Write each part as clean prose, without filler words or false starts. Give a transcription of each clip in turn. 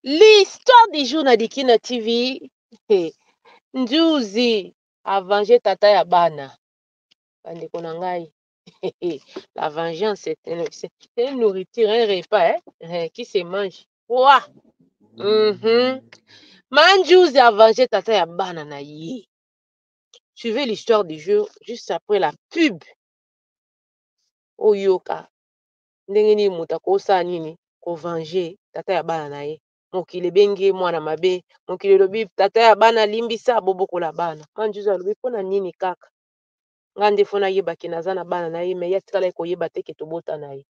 L'histoire du jour na Dikina TV. Nzuzi a vengé tata ya bana. Bandeko na ngai. La vengeance, c'est une nourriture, un repas, hein, qui se mange. Quoi? Manjuzi a vengé tata ya bana na ye. Suivez l'histoire du jour juste après la pub. Oyoka. Ndenge nini moto akosala nini kovange tata ya bana na ye. Mokili ebengi ye mwana mabe, mokili elobi tata ya bana limbisa bobokola bana. Manjuzi alobi mpona nini kaka nga nde fo nayeba ke naza na bana na ye, me ye atikala koyeba te ke tobota na ye.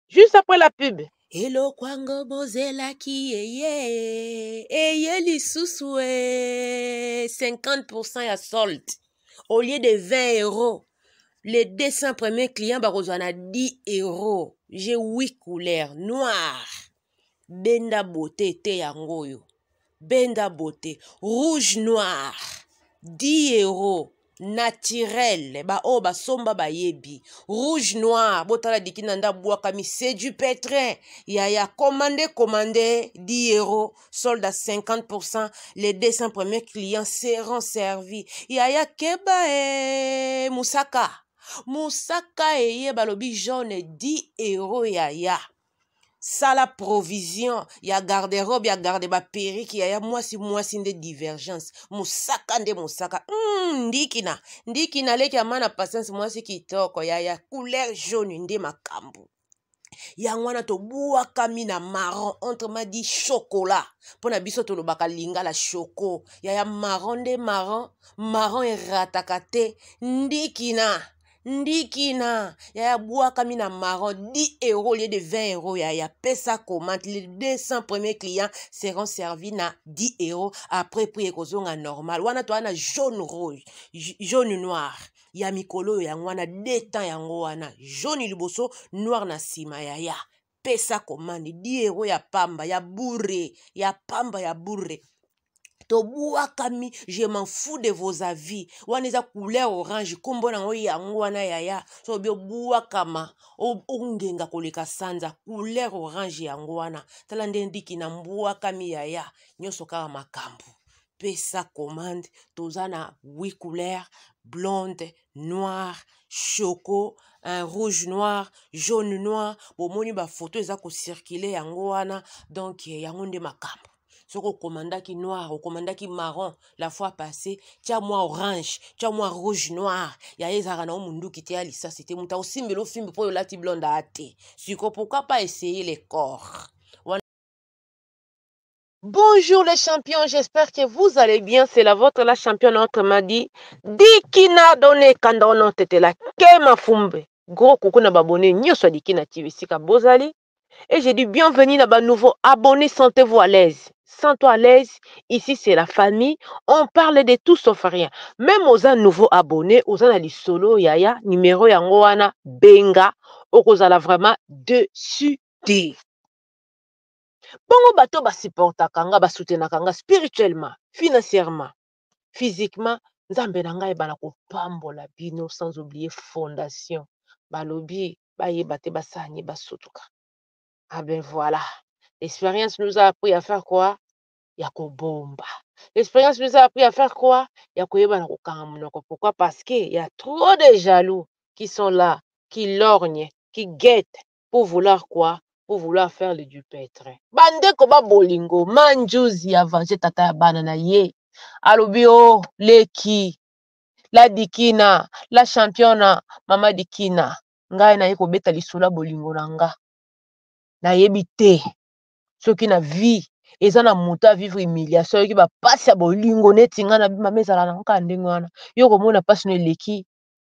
Juste après la pub. Eloko yango bozelaki eye eye lisusu e 50% ya solde au lieu de 20 euros. Les 200 premiers clients bakozwa na 10 euros. J'ai 8 couleurs: noir, benda beauté te, yango oyo benda beauté, rouge, noir, 10 euros, naturel. Baoyo basomba bayebi rouge, noir. Botala Dikina nde abwakami, c'est du pétrin yaya. Commande, commande, 10 euros, solde à 50%. Les 200 premiers clients seront servis yaya. Keba e mosaka, mosaka eye, balobi jaune, 10 euros yaya. Sala provision ya garde-robe, ya garde baperruque yaya. Mwasi, mwasi nde divergence, mosaka nde mosaka. Ndikina, ndikina leki ya mana patience, mwasi kitoko yaya. Couleur jaune nde makambo yango wana. Tobwakami na marron, autrement dit chocolat. Mpo na biso tolobaka lingala choco yaya. Marron nde marron, marron erataka te. Ndikina, ndikina yaya, bwakami na marron, 10 euros au lieu de 20 euros yaya. Pesa commande, les 200 premiers clients seront servis na 10 euros. Après, prix ekozonga normal. Wana toza na jaune, rouge, jaune, noir ya mikolo oyo. Yango wana deux temps, yango wana jaune liboso, noir na nsima yaya. Pesa commande, 10 euros ya pamba, ya bure, ya pamba, ya bure. Tobwakami, je m'en fous de vos avis. Wana eza couleur orange, nkombo nango yango wana yaya. So obi obwakama, ongenga koleka sanza. Couleur orange yango wana. Tala nde ndiki na mbwakami yaya, nyonso kaka makambo. Pesa commande, toza na 8 couleurs: blonde, noir, choco, un rouge, noir, jaune, noir. Bomoni bafoto eza kocirculer, yango wana. Donc yango nde makambo. Soki okomandaki noir, okomandaki marron la fois passée, tia mwa orange, tia mwa rouge, noir yaya. Ezalaka na yo munduki te, ya lisasi te, moto akosimbela ofimbi mpo oyo olati blonde aya te. Siko pourquoi pas essayer les corps? Bonjour les champions, j'espère que vous allez bien. C'est la vôtre, la championne, autrement dit Dikina Donné Kandono Tetela Kema Fumbe. Gros coucou na abonné nyonso Dikina TV sika bozali. Et j'ai dit bienvenue na ba nouveau abonnés, sentez-vous à l'aise. Sens-toi à l'aise, ici c'est la famille, on parle de tout sauf rien. Même aux un nouveau abonné, aux un solo yaya, numéro yango wana benga, okozala vraiment dessus te. Bongo bato basupportaka nga, basoutenaka nga spirituellement, financièrement, physiquement, Nzambe na ngai ebana kopambola bino, sans oublier fondation. Balobi bayeba te basani basutuka. Ah ben voilà, l'expérience nous a appris à faire quoi? Ya kobomba. L'expérience nous a appris à faire quoi? Ya koyeba na kokanga monoko. Pourquoi? Parce que y a trop de jaloux qui sont là, qui lorgnent, qui guettent pour vouloir quoi? Pour vouloir faire le du pétrin. Bandeko ba bolingo, Manjuzi avance tata ya bana na ye. Alobi o leki la Dikina, la championne, mama Dikina, ngai naye kobeta lisolo ya bolingo na nga. Nayebi te soki na vie eza na moto avivre humiliation, oyoki bapasi ya bolingo neti ngai na mama. Ezala na kaka ndenge wana. Yo komona mpasi no eleki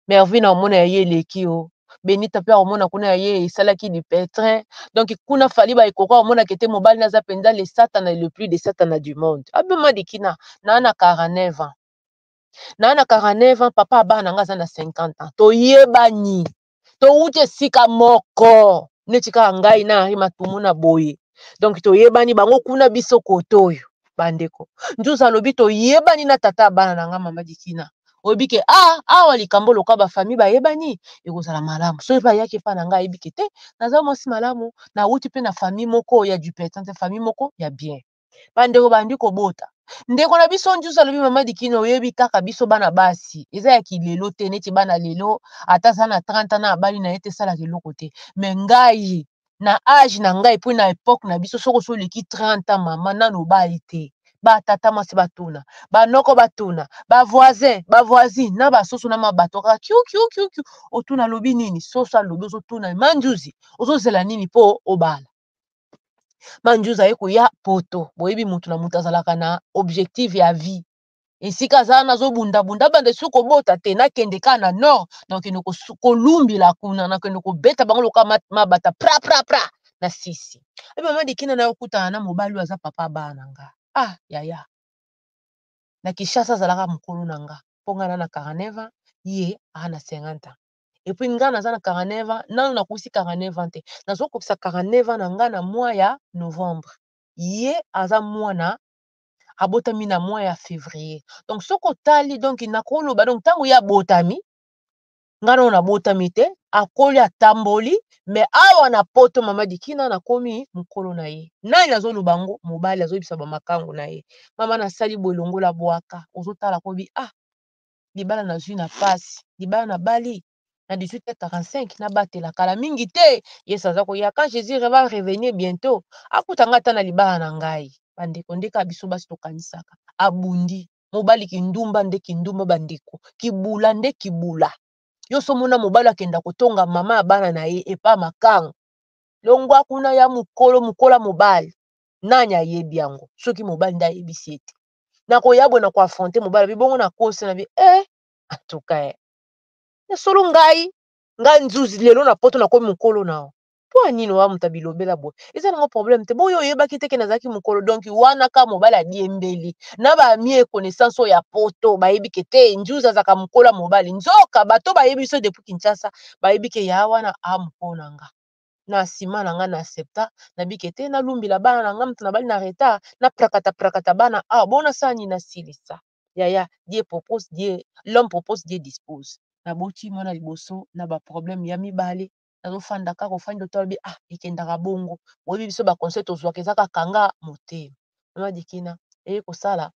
Mervine, akomona ya ye eleki yo Benita mpe akomona kuna ya ye esalaki du pétrin. Donc kuna Fali baekoko akomonaka ete mobali naza mpenza le satana, le plus de satana du monde. Abema Dikina naa na 49 ans, naa na 49 ans, papa abana na nga aza na 50 ans. Toyebani, towuti esika moko neti kaka ngai na Henri Matumu na boye. Donc toyebani bango kuna, biso kote oyo. Bandeko, nzuzi alobi toyebani na tata ya bana na nga. Mama Dikina, oyebi ke ah, awa likambo loka bafamille bayebani, ekozala malamu soki mpe ayaki epa na ngai, ayebi ke te naza mwasi malamu, nawuti mpe na famille moko ya du pétrin te, famille moko ya bien. Bandeko bandi kobota. Ndeko na biso Nzuzi alobi mama Dikina, oyebi kaka biso bana basi eza ya kilelo te, neti bana lelo ata aza na 30 ans na abali na ye te, esalaka eloko te. Mais ngai na age na ngai mpo na epoque na biso, soki osi oleki 30 ans mama nano obali te, batata mwasi batuna, banoko batuna, bavoisin, bavoisine na basoso na mabato kaka kiu kiu kiu kiu. Otuna alobi nini? Soso alobi, ozotuna Manjuzi, ozozela nini mpo obala? Manjuzi aye koya poto. Boyebi mutu na mutu azalaka na objectif ya vie. Esika aza wana azobundabunda, banda esu kobota te, nakende kaka na nord, nakende kolumbila kuna, nakende kobeta bango lokola mabata pra pra pra na sisi. Ebi mama Dikina na okutana na mobali oyo aza papa bana na nga. Ah yaya, na Kinshasa azalaka mokolo na nga, mpo nga na na 49 ans, ye aza na 50 ans. Et puis nga naza na 49 ans, nanu nakosi 49 ans te, nazokokisa 49 ans na nga na mois ya novembre. Ye aza mwana abotami na mois ya février. Donc soki otali, donc nakoloba, donc ntango ye abotami, nga nano nabotami te, akoli atamboli, mais awa na poto mama Dikina nakomi mokolo na ye. Nani azoloba yango? Mobali azoyebisa bamakango na ye, mama nasali boye, longola bwaka. Ozotala kobi, ah libala nazwi na pasi, libala nabali na 18h45, nabatela kala mingi te, Yesu aza koya. Quand Jésus va revenir bientôt, akuta nga ata na libala na ngai. Bandeko, ndeka biso basi tokanisaka abundi mobali kindumba nde kindumba, bandeko kibula nde kibula. Yo so mona mobali akenda kotonga mama ya bana na ye epa makango, longwa kuna ya mokolo mokola mobali, nani ayebi yango? Soki mobali nde ayebisi ete nakoya boye na koaffronter mobali, abi bongo nakosi na bi en tout cas ya solo, ngai ngai Nzuzi lelo na poto nakomi mokolo na mpo ya nini? Wa moto abilobela boye, eza nango problème te. Boyo oyebaki te ke nazalaki mokolo. Donc wana ka mobali adiembeli na bamie connaissance oyo ya poto, bayebi ke te Nzuzi azalaka mokolo ya mobali. Nzoka bato bayebi biso depuis Kinshasa, bayebi ke ya wana a mokolo na nga. Na nsima na nga na accepta, nabike te, nalumbila bana na nga, moto nabali na retard, naprakata prakata bana awa bona sala nini, nasilisa. Yaya, Dieu propose, Dieu, l'homme propose, Dieu dispose. Naboti mwana liboso na baproblème ya mibale, nazofanda kaka, ofandi otala bi, ah ekendaka bongo. Boyebi biso baconseil tozwaka eza kaka kanga motema. Mama Dikina eye kosala,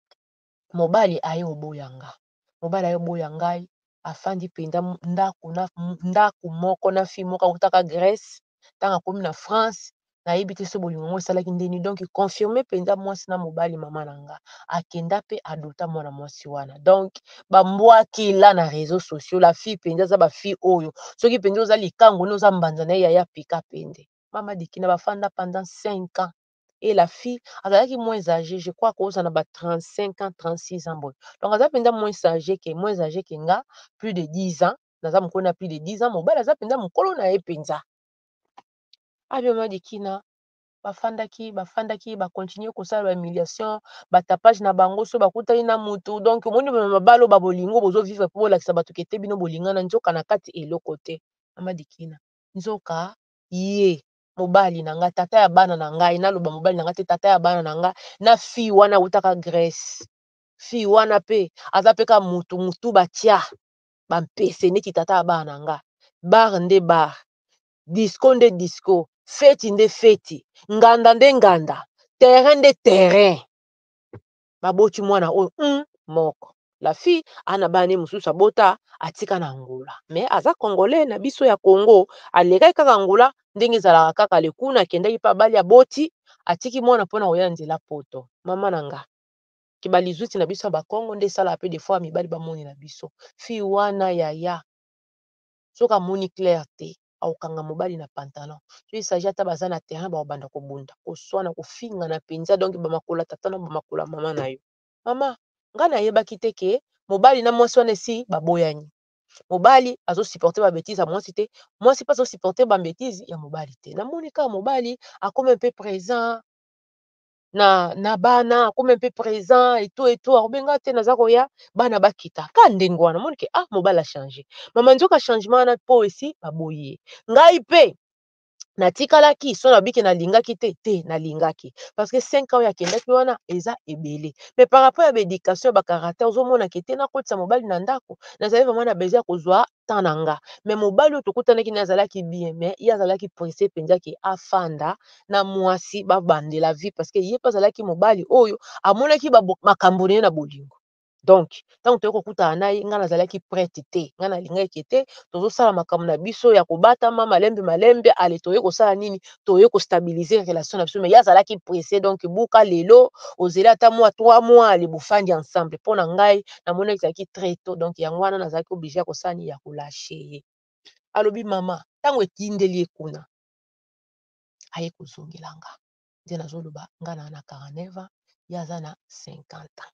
mobali aye oboya nga, mobali aye oboya ngai. Afandi mpenza ndako na ndako moko na fille moko akutaka Grèce. Ntango akomi na France, nayebi te so bolingo yango esalaki ndeni. Donc confirme mpenza mwasi na mobali, mama na nga akenda mpe adota mwana mwasi wana. Donc bambwakela na réseaux sociaux, la fille mpenza aza bafille oyo soki mpenza oza likango nde oza mbanza na ye, yaya pika pende. Mama Dikina bafanda pendant 5 ans et la fille azalaki moins âgée, je crois koza na ba 35 ans, 36 ans boye. Donc aza mpenza moins âgé ke nga, plus de 10 ans. Naza mokolo na plus de 10 ans, mobali aza mpenza mokolo na ye mpenza. Abi mama Dikina bafandaki, bafandaki, bacontinuer kosala bahumiliation, batapage na bango so bakutani na mutu. Donc omoni mabala oyo babolingo bozovivre mpo bolakisa bato ke te bino bolingana, nzoka na kati eloko te. Mama Dikina, nzoka ye mobali na ngai, tata ya bana na ngai, naloba mobali na ngai te, tata ya bana na ngai na fille wana awutaka Grèce. Fille wana mpe aza mpe ka mutu mutu batia bampese neti tata ya bana na nga. Bar nde bar, disco nde disco, feti nde feti, nganda nde nganda, terrain nde terrain. Baboti mwana oyo moko. La fille ana bana ne mosusu abota atika na Angola, mais aza congolais na biso ya Congo. Alekaki kaka Angola ndenge ezalaka kaka lekuna, akendaki mpe abali, aboti, atiki mwana mpona koya nzela poto. Mama na nga, kibalizwiti na biso ya bakongo nde esalaka mpe des fois mibali bamonela biso. Fille wana, yaya, soki amoni clair te, akokanga mobali na pantalon. So il ata baza na terrain, bakobanda kobunda, koswana, kofingana mpenza. Donc bamakolo ya tata na bamakolo ya mama na yo. Mama ngai nayebaki te ke mobali na mwasi wana esi baboyani. Mobali azosupporter babêtises ya mwasi te, mwasi mpe azosupporter babêtises ya mobali te. Namoni kaka mobali akomi mpe présent na bana, akomi mpe présent eto eto, akobenga te, naza koya, bana bakita ka ndenge wana. Moni ke ah, mobali achanger. Mama, nzoka changement wana mpo esi baboyi ye. Ngai mpe Natikalaki so nabiki, nalingaki te te, nalingaki parce que 5 ans oyo akendaki wana eza ebele, mais par rapport ya baéducation ya bacaractère, ozomonaka te nakotisa mobali na ndako. Nazali vraiment na besoin ya kozwa temps na nga, mais mobali oyo tokutanaki ne azalaki bien, mais ye azalaki pressé mpenza ke afanda na mwasi, babandela vie, parce que ye mpe azalaki mobali oyo amonaki makambo na ye na bolingo. Donc ntango toyei kokutana na ye, ngai nazalaki prête te, ngai nalingaki te. Tozosala makambo na biso ya kobatama malembe malembe. Ale, toyei kosala nini? Toyei kostabiliser relation na biso, mais ye azalaki pressé. Donc buka lelo, ozeli ata mwa 3 mois, ale bofandi ensemble. Mpo na ngai, namonaki ezalaki très tôt. Donc yango wana nazalaki obligé ya kosala nini? Ya kolâcher ye. Alobi, mama, ntango etindeli ye kuna, aye kozongela nga nde nazoloba, nga na 49 ans, ye aza na 50 ans.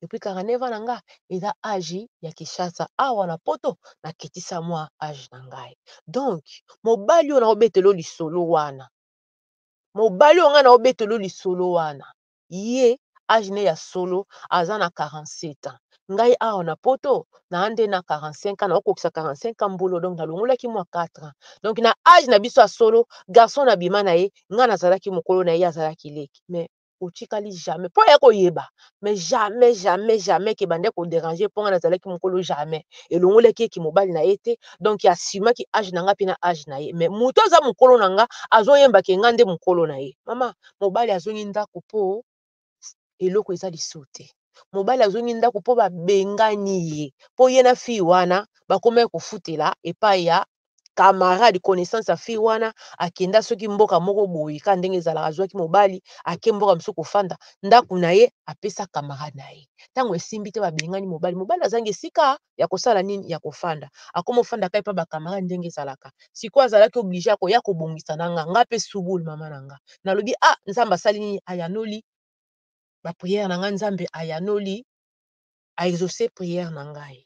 Et puis 49 ans na nga eza âge ya Kinshasa. Awa na Poto naketisa mwa âge na ngai. Donc mobali oyo naobetela lisolo wana, mobali oyo ngai naobetela lisolo wana, ye âge ne ya solo aza na 47 ans. Ngai awa na Poto naa nde na 45 ans, naokokisa 45 ans mbula. Donc nalongolaki mwa 4 ans. Donc na âge na biso ya solo, garçon na bima na ye, ngai nazalaki mokolo na ye, azalaki leki, mais otikali jamais mpo ya koyeba, mais jamais, jamais, jamais ke bande kodéranger mpo ngai nazalaki mokolo. Jamais elongolaki eki mobali na ye te. Donc asimaki âge na nga mpe na âge na ye, mais moto aza mokolo na nga azoyembaki nga nde mokolo na ye. Mama, mobali azongi ndako mpo eloko eza lisu te. Mobali azongi ndako mpo babengani ye, mpo ye na fille wana bakomaki kofutela epai ya camarade, connaissance ya fille wana. Akenda soki mboka moko boye, ka ndenge ezalaka, azwaki mobali, ake mboka mosusu kofanda, ndako na ye apesa camarade na ye. Ntango esimbi te, babengani mobali. Mobali azangi esika ya kosala nini? Ya kofanda. Akoma ofanda kai mpa bacamarade, ndenge ezalaka. Sikoyo azalaki obligé akoya kobongisa na nga. Nga mpe subulu, mama na nga, nalobi: "Ah, Nzambe asali nini? Ayanoli baprière na nga. Nzambe ayanoli, aexaucé prière na ngai."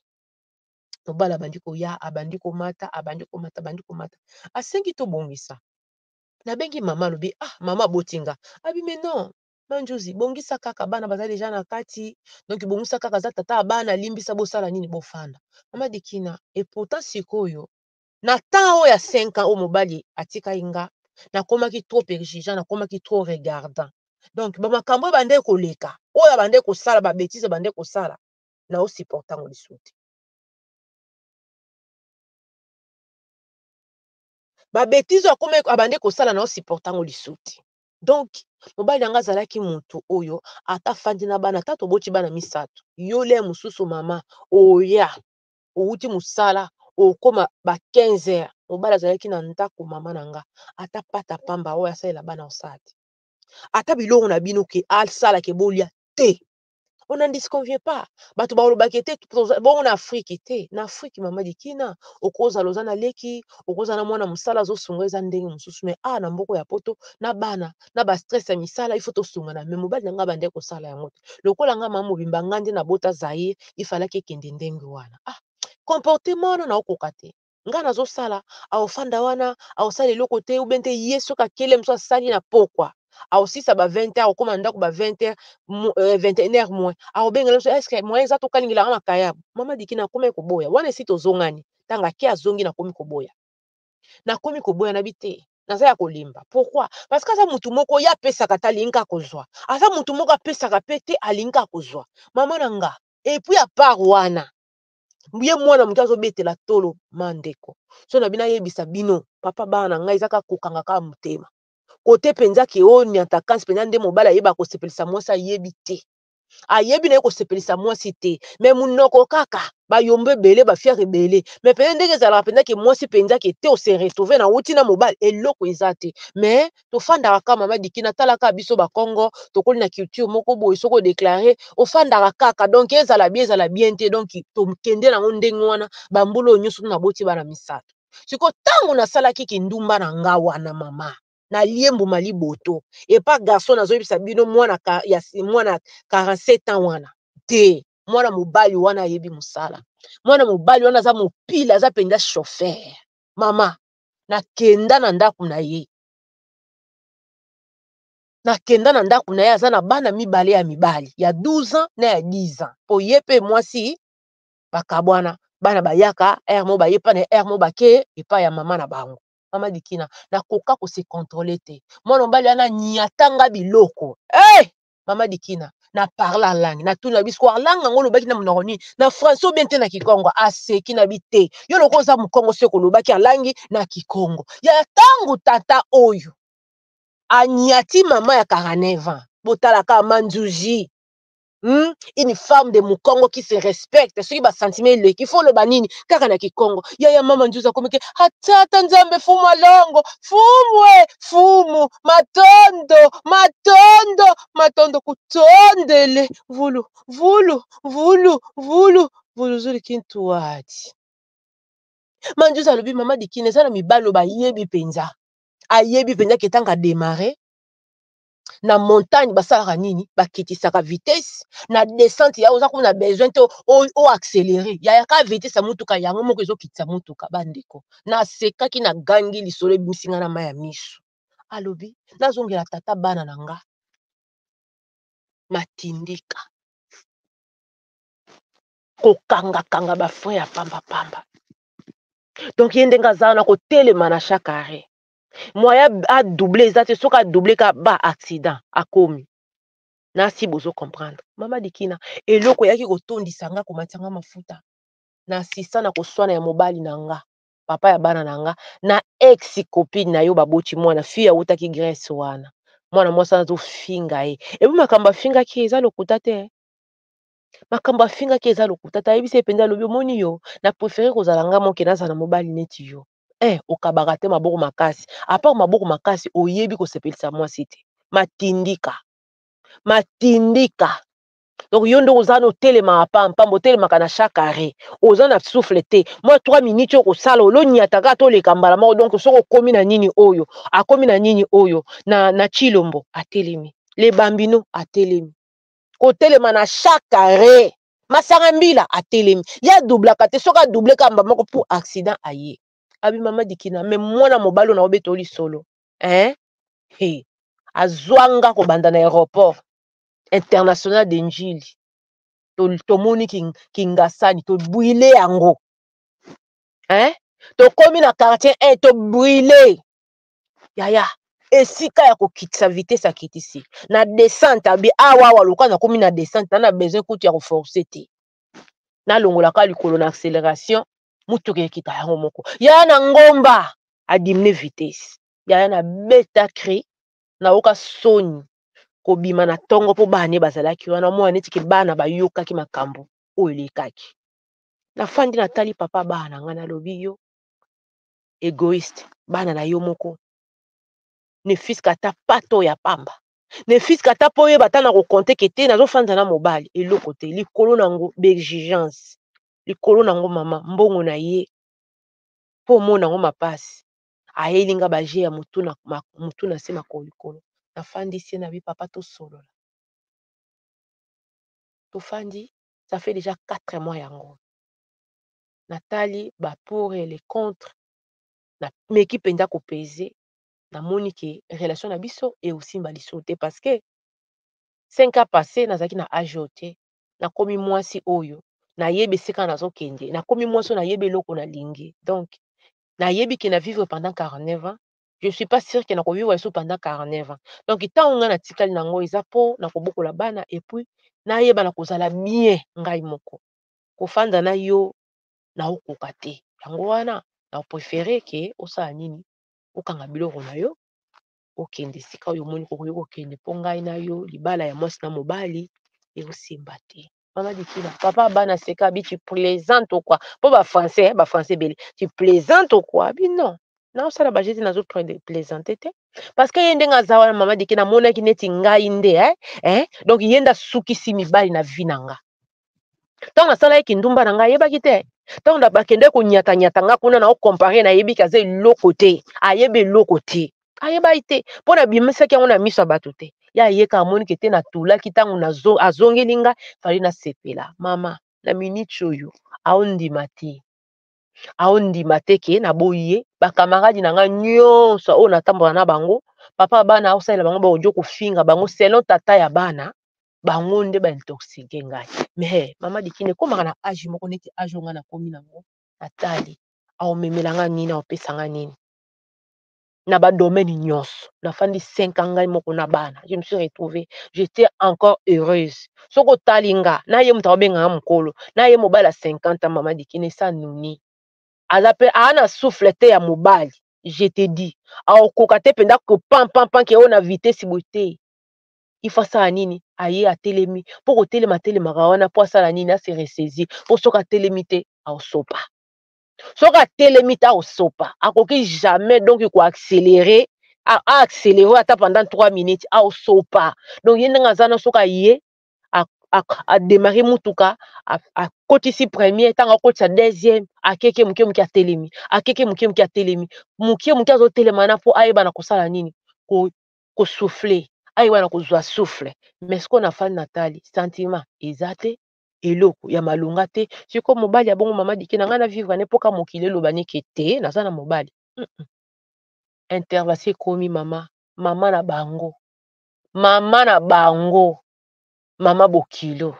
Mobali abandi koya, abandi komata, abandi komata, abandi komata, asengi tobongisa. Nabengi mama, alobi: "Ah, mama abotinga." Abi: "Mais non, Manjuzi, bongisa kaka, bana baza déjà na kati, donc bongisa kaka, aza tata ya bana, limbisa, bosala nini, bofanda." Mama Dikina, et pourtant sikoyo na temps oyo ya 5 ans oyo mobali atikai nga, nakomaki trop exigeant, nakomaki trop regardant. Donc bamakambo oyo bande koleka, oyo bande kosala, babêtises bande kosala, naosupporter yango lisusu te. Babêtises oyo akoma abande kosala, naosupporter yango lisusu te. Donc mobali yango azalaki motu oyo ata afandi na bana, ata toboti bana misato, yo le mosusu, mama, oya owuti mosala, okóma ba 15 heures, mobali azalaki na ndako. Mama na nga, ata pata pamba oyo asalela bana, osala te, ata biloko na bino ke asalaka bolia te. On n'en disconvient pas. Bato balobaki te bongo na Afrique te. Na Afrique, mama Dikina, okozala oza na leki, okozala na mwana mosala azosunga, eza ndenge mosusu. Mais awa na mboka ya Poto, na bana, na bastress ya misala, il faut tosungana. Mais mobali na ngai bande kosala yango te. Lokola nga mama mobimba, nga nde nabota Zaire, ifalaki ekende ndenge wana. Ah, comportement wana naokoka te. Nga nazosala, aofanda wana, aosala eloko te. Ube nte ye soki akele mosu asali na pokwa, aosisa ba 20 heures, okóma ndako ba 20 heures, 21 heures moins, aobengela biso: "Est-ce moyen eza tokalingelaka makayabo?" Mama Diki, nakomi koboya wana. Esi tozongani, ntango ake azongi, nakomi koboya, nakomi koboya. Nabi te, naza ya kolemba. Pourquoi? Parce que aza mutu moko ye apesaka te, alingi kaka kozwa. Aza mutu moko apesaka mpe te, alingi kaka kozwa, mama na nga. Et puis à part wana, ye mwana moke azobetela tolo. Ma ndeko, so na bino, ayebisa bino, papa, bana na ngai, eza kaka kokanga kaka motema kote mpenza ke oyo niantakansi mpenza nde mobali ayeba kosepelisa mwasi, ayebi te, ayebi na ye kosepelisa mwasi te, mais monoko kaka bayombo ebele, bafiere ebele, mais mpenza ndenge ezalaka mpenza ke mwasi mpenza ke te, ose retrouve na wuti na mobali, eloko eza te. Mais tofandaka kaka, mama Diki, natalaka biso Bakongo, tokoli na culture moko boye, soki odéclarer, ofandaka kaka. Donc ezala bien, ezala bien te, donc tokende nango ndenge wana. Bambula oyo nyonso naboti bana misato. Sikoyo ntango nasalaki kindumba na nga wana, mama, nalie mbuma liboto epa garçon. Nazoyebisa bino, mwana ya mwana 47 ans wana te, mwana mobali wana ayebi mosala. Mwana mobali wana aza mopila, aza mpenza chauffeur. Mama, nakenda na ndako na ye, nakenda na ndako na ye, aza na bana mibale ya mibali, ya 12 ans na ya 10 ans, po ye mpe mwasi bakabwana. Bana bayaka heure moko, baye mpa na heure moko, bake epai ya mama na bango. Mama Dikina, nakoka ko se contrôler te. Mwana mobali wana anyatanga biloko. Hey! Mama Dikina, na parla langue, natuna biso langue yango olobaki na monoko nini? Na français ou bien te na kikongo? Aseki na bi te. Yo loko oza mokongo soki olobaki alangi na kikongo. Ya tango tata oyo anyati mama ya 49 ans. Botalaka Manzuji. Une femme de Mukongo qui se respecte. Soki ba sentiment eleki, faut loba nini kaka na kikongo. Yaya mama Nzuzi akomi ke atata Nzambe fumu alongo, fumwe, fumu, matondo, matondo, matondo kutondele, vulu, vulu, vulu, vulu, vulu zuli kintuadi. Manzuzi alobi mama Dikina eza na mibalo bayebi penza. Ayebi penza ke tanga démarrer na montagne basalaka nini, bakitisaka vitesse na descente ya oza kuna besoin te o accélérer ya ka vitesse ya mutuka yango moko ezokitisa mutuka. Bandeko, nasekaki na gangi lisolo ebimisi nga na mai ya miso. Alobi nazongela tata bana na nga matindika kokangakanga ba frein ya pamba-pamba. Donc ye ndenge aza wana kotelema na chaque arrêt, moyen a doubler eza te. Soki adoubler ka ba accident akomi nasi. Bozo comprendre mama Dikina, eloko eyaki kotondisa nga, komatisa nga mafuta na assistant na koswana ya mobali na nga, papa ya bana na nga, na ex copine na yo baboti mwana fille awutaki Grèce wana. Mwana mwasi wana azofinga ye, epi makambo afingaki eza lokuta te. Makambo afingaki eza lokuta te. Ayebisi ye mpenza, alobi omoni yo, na préféré kozala nga moke, nazala na mobali neti yo. Okabaka te, maboko makasi. À part maboko makasi, oyebi kosepelisa mwasi te. Matindika, matindika. Donc yo nde oza na otelemaka pampamba, otelemaka na chaque arrêt, oza na souffle te. Mwa 3 minutes oyo kosala oloniataka to oleka mbala moko. Donc soki okomi na nini oyo akomi na nini oyo na Chilombo atelemi, le bambino atelemi, kotelema na chaque arrêt, masanga mbila atelemi, ye adoublaka te. Soki adouble kamba moko pour accident aye. Abi mama Dikina, me mwana mobali oyo na obeta lisolo, hein? He, azwanga kobanda na aéroport international de Njili, tomoni Kingasani, tobrûler yango, hein? Tokomi na quartier 1, tobrûler yaya esika ya kokitisa vitesse, akitisi na descente. Abi awa awa lokola nakomi na descente, na besoin kutu ya koforcer te, nalongolaka likolo na accélération, mutuka ekita yango moko. Yaya na ngomba adiminuer vitesse. Yaya na beta cri, nayoka soni kobima na ntongo mpo bana bazalaki wana. Mwana neti ke bana bayokaki makambo oyo elekaki. Nafandi, natali papa bana na ngai, nalobi yo égoïste, bana na yo moko ne fiske ata pato ya pamba, ne fiske ata mpo oyeba ata na kocompter ke te nazofanda na mobali eloko te. Likolo nango baexigence, likolo nango mama mbongo na ye mpo omona yango mapasi. Ayeli nga baje ya motu na motu na se, makolo likolo. Nafandisi ye na bi papa, tosolola. Tofandi, ça fait déjà 4 mois yango. Natali ba pour et les contre, nameki mpenza kopese, namoni ke relation na biso eosimba lisusu te, parce que 5 ans passé nazalaki na age oyo te. Nakomi mwasi oyo nayebi esika nazokende, nakomi mwasi oyo nayebi eloko nalingi. Donc nayebi ke na vivre pendant 49 ans, je suis pas sûre ke nakovivre lisusu pendant 49 ans. Donc ntango ngai natikali nango eza mpo na kobokola bana, et puis nayeba na kozala bien ngai moko. Kofanda na yo naokoka te. Yango wana na préféré ke osala nini, okanga biloko na yo, okende esika oyo omoni kokoki kokende, mpo ngai na yo libala ya mwasi na mobali ekosimba te. Mama Dikina, papa bana seka, abi tu plaisantes ou quoi? Mpo bafrançais, bafrançais ebele, tu plaisantes ou quoi? Abi non, naosala bajete, nazo plaisante te, parce que ye ndenge aza wana, mama Dikina, amonaki neti ngai nde, eh? Eh? Donc ye nde asukisi mibali na vie na nga. Ntango nasalaki kindumba na ngai, ayebaki te. Ntango bakende konyatanyata nga kuna, na ocomparer, nayebi ke aza eloko te, ayebi eloko te, ayebai te, mpo nabimisaki yango na miso ya bato te. Ye ayeka, amoni ke te natulaki. Ntango azongeli nga, fali nasepela. Mama, na miniti oyo aondima te, aondima te ke naboyi ye. Bakamaradi na ngai nyonso oyo natambola na bango, papa bana aosalela bango, baodio kofinga bango selon tata ya bana, bango nde baintoxiquer ngai. Mais mama Dikini, ekomaka na age moko neti age oyo ngai nakomi nango, natali aomemela nga nini, aopesa nga nini. Na ba domaine nyonso, nafandi 5 ans ngai moko na bana, je me suis retrouvée, j'étais encore heureuse. Soki otali nga na ye, moto akobenganga mokolo na ye, mobali ya 50 ans, mama Dikina esa nuni, aza mpe aa na souffle te ya mobali. Je te dis, aokoka te mpenza kopampampan ke oyo na vitesse boye te. Il faut asala nini? Aye atelemi mpo kotelema, atelemaka wana mpo asala nini? Ase ressaisir, mpo soki atelemi te, aosopa. Soki atelemi te, aosopa, akoki jamais donc koaccélérer, aaccélérer ata pendant 3 minutes, aosopa. Donc ye ndenge aza na, soki aye adémarrer mutuka, akotisi premier, ntango akotisa deuxième, akeke moke moke, atelemi, akeke moke moke, atelemi moke moke, azotelema na mpo ayeba na kosala nini? Kosouffler, ayeba na kozwa souffle. Mais sikoyo nafandi, natali, sentiment eza te, eloko ya malonga te. Sikoyo mobali ya bongo, mama Dike na ngai, na vivre ne mpoka mokili eloba nike te, naza na mobali. Intervention ekomi, mama, mama na bango, mama na bango, mama bokilo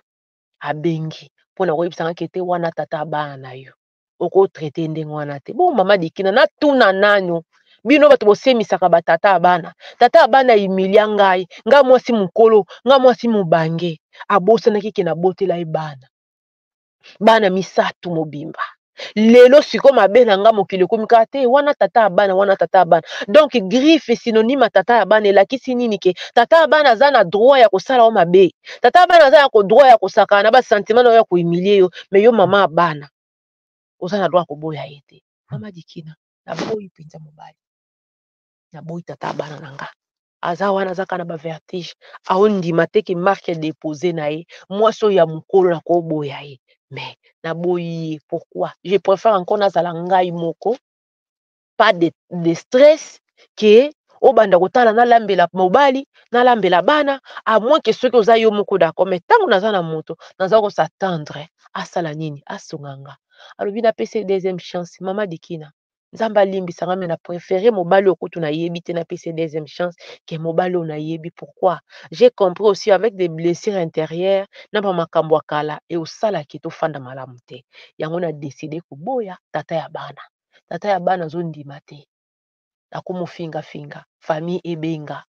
abengi mpona koyebisanga ke te, wana tata bana na yo, okotraiter ndenge wana te. Bongo mama Dikina, natuna nanu bino bato bosemisaka batata ya bana. Tata ya bana humilia ngai, ngai mwasi mokolo, ngai mwasi mobange. Abosanaki ke nabotela ye bana, bana misato mobimba. Lelo sikoyo mabe na nga, mokili ekomi kaka te, wana tata ya bana, wana tata ya bana. Donc griffe synonyme ya tata ya bana elakisi nini? Ke tata ya bana aza na droit ya kosala yo mabe, tata ya bana aza na droit ya kosakana na basentiment na yo, ya kohumilie yo. Mais yo mama ya bana, oza na droit ya koboya ye te. Mama Dikina, naboyi mpenza mobali, naboyi tata ya bana na nga. Aza wana, aza kaka na bavertige, aondima te ke marque déposée na ye. Mwasi oyo ya mokolo, nakoboya ye, mais naboyi ye pourquoi? Je préfère encore nazala ngai moko, pas de stress ke obanda kotala nalambela mobali, nalambela bana, à moins ke soki oza yo moko, d'accord. Mais ntango naza na moto, naza kos'attendre asala nini? Asunga nga. Alobi napesa ye deuxième chance. Mama Dikina, Nzambe alimbisanga, mais na préféré mobali oyo kutu nayebi te, napesa ye deuxième chance ke mobali oyo nayebi. Pourquoi? J'ai compris aussi avec des blessures intérieures na bamakambo ya kala eosalaki tofanda malamu te. Yango na décidé koboya tata ya bana. Tata ya bana azondima te, nakomofingafinga, famille ebenga.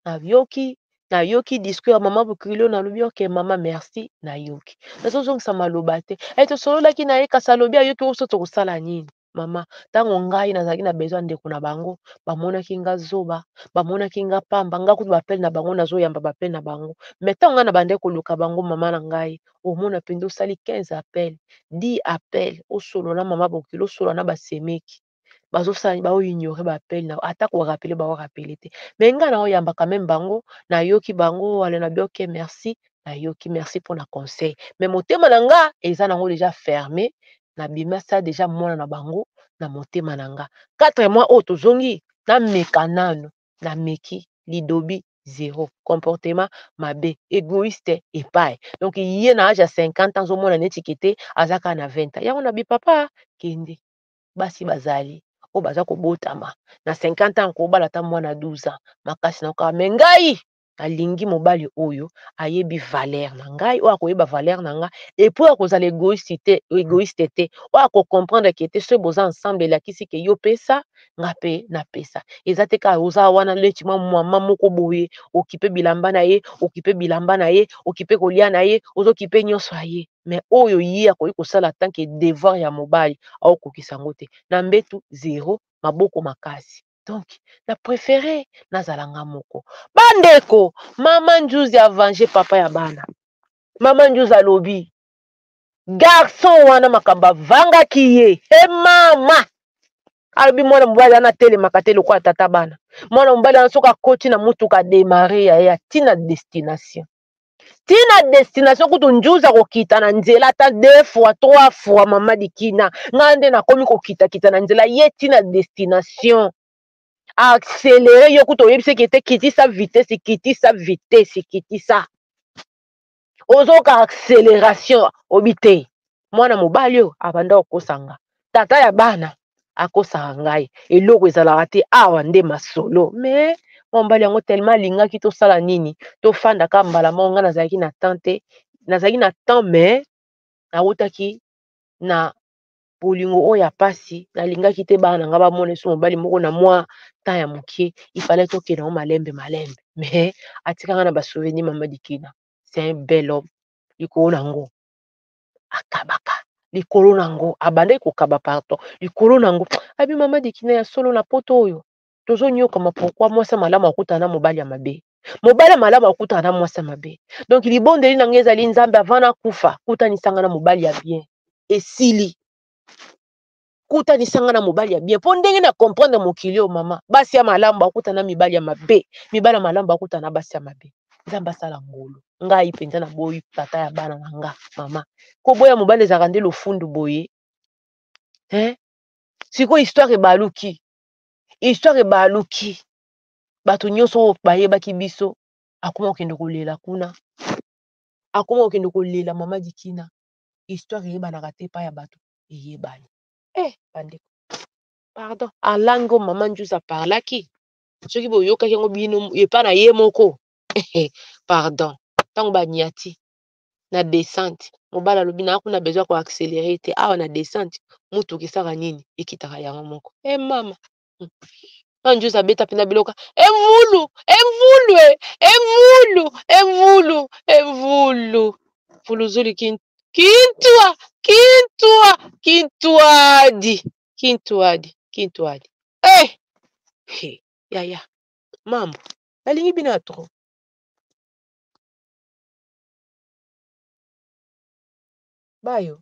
Nayoki, nayoki discours ya mama bokilo, nalobi: "Ok mama, merci, nayoki." Nazozongisa maloba te. E tosololaki na ye, kasi alobi ayoki oso. Tokosala nini, mama? Ntango ngai nazalaki na besoin, ndeko na bango bamonaki nga zoba, bamonaki nga pamba. Nga kutu bapele na bango, nazoyamba bapele na bango. Mais ntango ngai na bandeki koluka bango, mama na ngai, omona mpenza osali 15 appel, 10 appel, osolola mama bokilo, osolola na basemeki, bazosala baoignore baappel na, ata korappeler, baorappeler te. Mais ngai naoyamba quand même bango, nayoki bango ale na bi: "Ok, merci, nayoki, merci mpona conseil." Mais motema na nga eza nango déjà fermé, nabimasa déjà mwana na bango na motema na nga. 4 mois oyo tozongi, nameka nano, nameki lidobi zéro, comportement mabe, égoïste epai. Donc ye na age ya 50 ans, azomona neti ke te, aza kaka na 20 ans. Yango na bi: "Papa, kende, basi bazali oyo baza kobotama na 50 ans, kobala ata mwana 12 ans makasi na kaka." Mais ngai nalingi mobali oyo ayebi valeur na ngai, oyo akoyeba valeur na ngai, et puis akozala égoïste te, égoïste te, oyo akocomprendre ke te, soki boza ensemble, elakisi ke yo pesa, nga mpe napesa. Eza te kaka oza wana neti mwa mama moko boye, okipe bilamba na ye, okipe bilamba na ye, okipe kolia na ye, ozokipe nyonso ya ye. Mais oyo ye akoki kosala tant que devoir ya mobali, aokokisa yango te. Na mbetu zéro, maboko makasi. Donc na préféré nazala nga moko. Bandeko, mama Njuzi avenger papa ya bana. Mama Njuzi alobi garçon wana makambo avangaki ye. E mama alobi mwana mobali wana atelemaka te lokola tata bana. Mwana mobali wana, soki akoti na mutuka, démarre ya ye atina destination, ntina destination. Kutu Njuzi akokita na nzela ata deux fois, trois fois. Mama Dikina, ngai nde nakomi kokitakita na nzela, ye ntina destination, accéléré. Yo kutu oyebisaki ete kitisa vitesse, kitisa vitesse, kitisa, ozoka accélération, obi te. Mwana mobali oyo abanda kokosanga, tata ya bana akosaka ngai, eloko ezalaka te awa nde masolo. Mais mwa mobali yango tellement alingaki tosala nini, tofandaka mbala moko. Ngai nazalaki na temps te, nazalaki na temps, mais nawutaki na Bolingo oyo ya pasi, nalingaki te bana na nga bamona lisusu mobali moko na mwa temps ya mokie. Il fallait tokende yango malembe malembe. Mais atika nga na ba souvenirs mama Dikina. C'est un bel homme. Likolo na ngo akabaka, likolo na ngo abandaki kokaba, pardon, likolo na ngo abi mama Dikina ya solo na poto oyo tozonyokama. Pourquoi mwasi ya malamu akutana na mobali ya mabe, mobali ya malamu akutana na mwasi ya mabe? Donc libondeli na ngai ezali, Nzambe, avant nakufa, kutanisanga na mobali ya bien. Esili, kutanisanga na mobali ya bien, mpo ndenge na comprendre mokili oyo, mama, basi ya malamu bakutana na mibali ya mabe, mibali ya malamu bakutana na basi ya mabe. Nzambe asala ngolu. Ngai mpenza naboyi tata ya bana na nga. Mama, koboya mobali ezalaka nde lofundu boye, hein? Sikoyo histoire ebaluki, histoire ebaluki. Bato nyonso oyo bayebaki biso, akoma kokende kolela kuna, akoma kokende kolela. Mama Dikina, histoire eyebanaka te epai ya bato, eyebani. Eh bandeko, pardon, alango mama Njuza parlaki, soki boyokaki yango bino epai na ye moko, pardon. Ntango banyati na descente, mobali alobi na kuna besoin koaccélérer te awa na descente, mutuka esaka nini, ekitaka yango moko. E mama, Njuza abeta mpena biloko evulu evulu e evulu evulu evulu vuluzuli kintwa kintwa kintwadi kintwadi kintwadi. Eh he, yaya, mambo nalingi bino ya trop. Bayo.